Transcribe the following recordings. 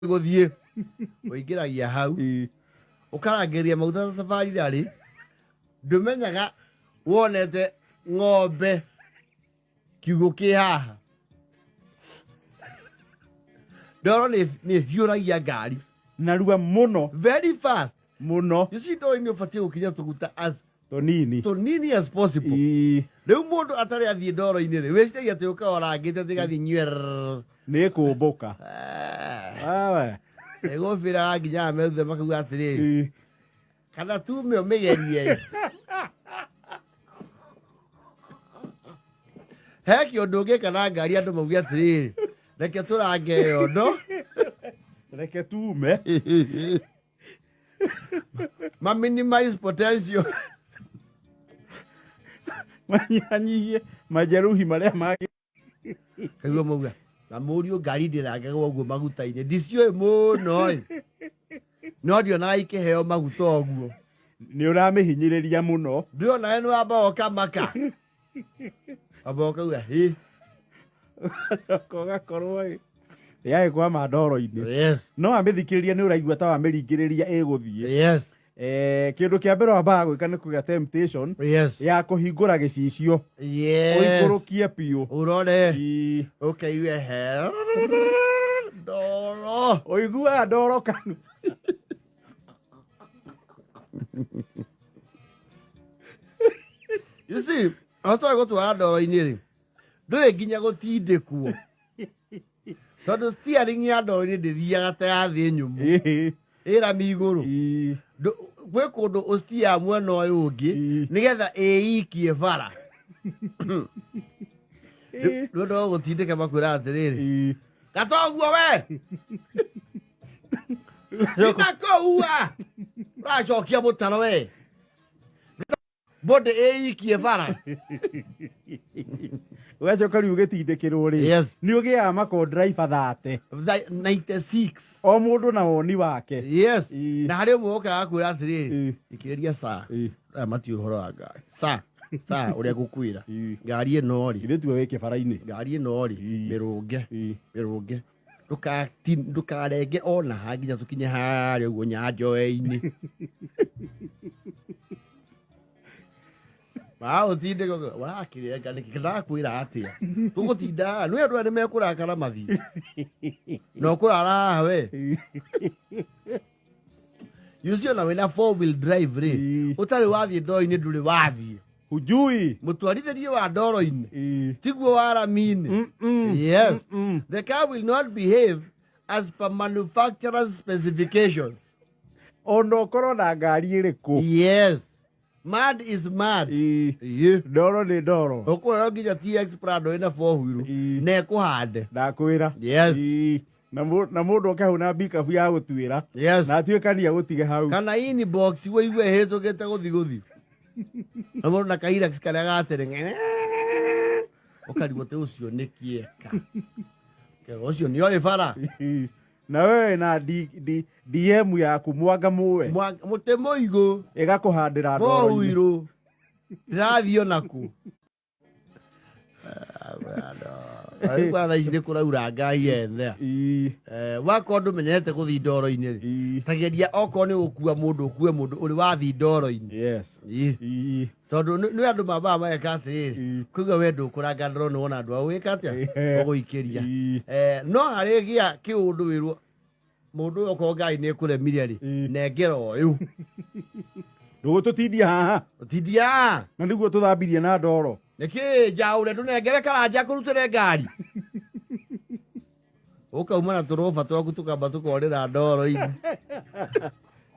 Gũthiĩ ũingĩragia hau, ũkarangĩrĩria maguta ta tabarĩra rĩ, ndũmenyaga wonete ng'ombe kiugũ kĩ haha. Ndoro nĩ hiũragia ngari narua mũno. Very fast. Mũno. You see, ndoro-inĩ ũbatiĩ gũkinya tũguta as tũnini, tũnini as possible. Rĩu mũndũ atarĩ athiĩ ndoro-inĩ rĩ, wĩciragia atĩ ũkaga ũrangĩte atĩ gathiĩ nywerrrr. Nĩ kũmbũka. Awe. Ĩgũbĩraga nginya aya me thutha makauga atĩrĩrĩ, kana tume ũmĩgerie. He kĩũndũ ũngĩka na ngari andũ mauge atĩrĩrĩ, reke tũrange ĩyo ndo. Reke tume. Ma minimize potential. Manyihanyihie majeruhi marĩa mangĩ. Kaigua mauga na mũriũ, ngari ndĩrangagwo ũguo maguta-inĩ, ndiciũĩ mũno ĩ, no ndionaga ikĩheo maguta ũguo. Nĩ ũramĩhinyĩrĩria mũno. Ndionaga nĩ wamba ũkamaka, wamba ũkauga hĩ. Ũgacoka ũgakorwo ĩ yagĩkwama ndoro-inĩ. No wamĩthikĩrĩria nĩ ũraigua ta wamĩringĩrĩria ĩgũthiĩ. Kĩndũ kĩa mbere wambaga gwĩka nĩ kũgĩa temptation ya kũhingũra gĩcicio, ũikũrũkie biũ. Ũrore. Ũkaigue he ndoro. Ũiguaga ndoro kanu. You see, hotoe gũtwara ndoro-inĩ rĩ, ndũĩ nginya gũtindĩkwo, tondũ steering ya ndoro-inĩ ndĩthiaga ta ya thĩ nyũmũ, ĩrami igũrũ. Gwĩ kũndũ ũstiaga mwena ũyũ ũngĩ nĩgetha ĩikie bara. Rĩu andũ a gũtindĩka makwĩra atĩrĩrĩ, gatoguo we ina kũu a ũracokia mũtaro we body ĩikie bara. Ũgacoka rĩu ũgĩtindĩkĩrwo rĩ, nĩ ũgĩaga makondraiba 30. 96. O mũndũ na woni wake. Yes. Na harĩ ũmwe ũkaga kwĩra atĩrĩrĩ, ikĩrĩria saa, aya matiũĩ ũhoro wa ngari, saa saa ũrĩa ngũkwĩra, ngari ĩno rĩ. Githĩ tuo wĩ kĩbara-inĩ. Ngari ĩno rĩ, mĩrũnge mĩrũnge, ndũkarenge ona ha nginya tũkinye harĩa ũguo nyanjoe-inĩ. Ũtinde ũrakĩrenga nĩkĩ? Ndakwĩra atĩa, tũgũtinda haha nĩ andũ aya nĩ mekũrakara mathiĩ na ũkũrara haha we. You see, ona wĩna four wheel drive rĩ, ũtarĩ wathiĩ ndoro-inĩ, ndũrĩ wathiĩ. Hujui. Mũtwarithĩrie wa ndoro-inĩ tiguo wa rami-inĩ. Yes, the car will not behave as per manufacturer's specifications. Ona ũkorwo na ngari ĩrĩkũ. Yes, mad is mad. Ndoro nĩ ndoro. Ũkũrora nginya TX Prado ĩna four wheel na ĩkũhande. Ndakwĩra. Na mũndũ oke hau na mbikabu ya gũtuĩra na atuĩkania gũtige hau. Kana inbox wĩigue ĩhĩtũkĩte gũthi gũthi na mũndũ na kairax karĩa gatere, ũkarigwo tĩ ũcio nĩ kĩeka. Ũcio nĩ oĩ bara. Na wewe na DM yaku mwanga muwe. Mũtĩ mũigũ. Ĩgakũhandĩra four ndoro-inĩ. Wheel ndĩrathiĩ onaku. Rĩu thaa ici nĩ kũraura ngai yethea. Wakorwo ndũmenyerete gũthiĩ ndoro-inĩ rĩ, tageria okorwo nĩ gũkua mũndũ, ũkue mũndũ ũrĩ wathiĩ ndoro-inĩ. Tondũ nĩ andũ mambaga mageka atĩrĩrĩ, kũigua we ndũkũranga ndoro, nĩ wona andũ ao ũgĩka atĩa, ũgũikĩria. No harĩ gĩa kĩũndũ wĩrwo mũndũ ũyũ, okorwo ngai nĩ ĩkũremire rĩ, nengera ũyũ. Ndũgũtũtindia haha. Tindia. Na nĩguo tũthambirie na ndoro. Nĩkĩ njaũre ndũnengere karanja kũrutĩre ngari, ũkauma na tũrũba twaku tũkamba tũkorĩra ndoro-inĩ.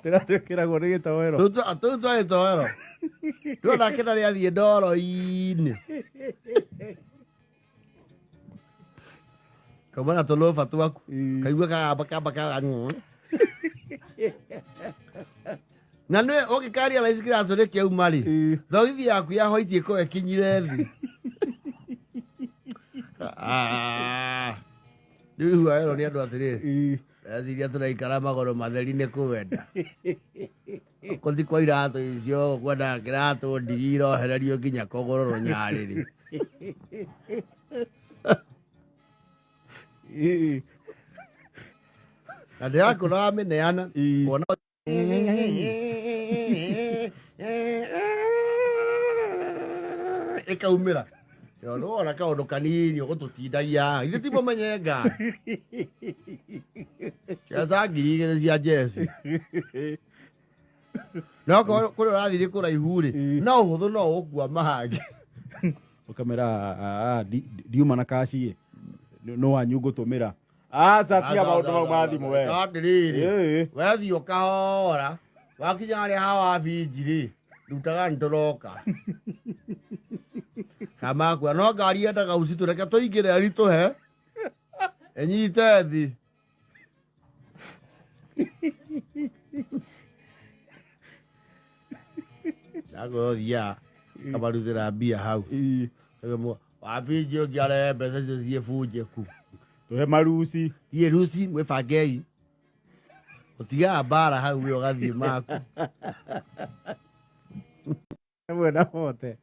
Tũrĩa twĩkĩragwo nĩ gĩtoero. Tũu twa gĩtoero tuona kĩna rĩathiĩ ndoro-inĩ, kauma na tũrũba twaku, kaigua kagamba kamba kaga na nĩ ũgĩkaria raici kĩratũ nĩ kĩauma rĩ, thogithi yaku ya hoiti ĩkorwo ĩkinyire thĩ. Ah, rĩu igua werwo nĩ andũ atĩrĩrĩ, ndeciria tũraikara magũrũ matheri nĩ kũwenda kũthi kwa iratũ icio, kwendaga kĩratũ ndigi irohererio nginya kũgũrũ rũnyarĩrĩ. Na ndĩrakũra wamĩneana. Wona ĩkaumĩra. Yo nĩwona kaũndũ kanini ũgũtũtindagia haha. Ithuĩ ti mũmenye ngari. Mbeca 2000 cia njeci. No korwo kũrĩa ũrathiĩ kũraihu rĩ, no ũhũthũ no ũgũkua mahangi. Ũkamera ndiuma na kaci ĩ no wanyu ngũtũmĩra. Aca tiga maũndũ mau ma thimũ we. Atĩrĩrĩ, wethiĩ ũkahora wakinya harĩa ha wabinji rĩ, rutaga nĩtũroka kamakua no ngari yendaga ucitũ, reke tũingĩre ritũhe ĩnyite thi. Ndagũra ũthiaga kamarutĩra mbia hau. Wabinji ũngĩ arehe mbeca icio ciĩbunjĩku. Tũhe maruci. Thiĩ ruci mwĩbangei, ũtigaga mbara hau we ũgathiĩ maku. Mwena wote.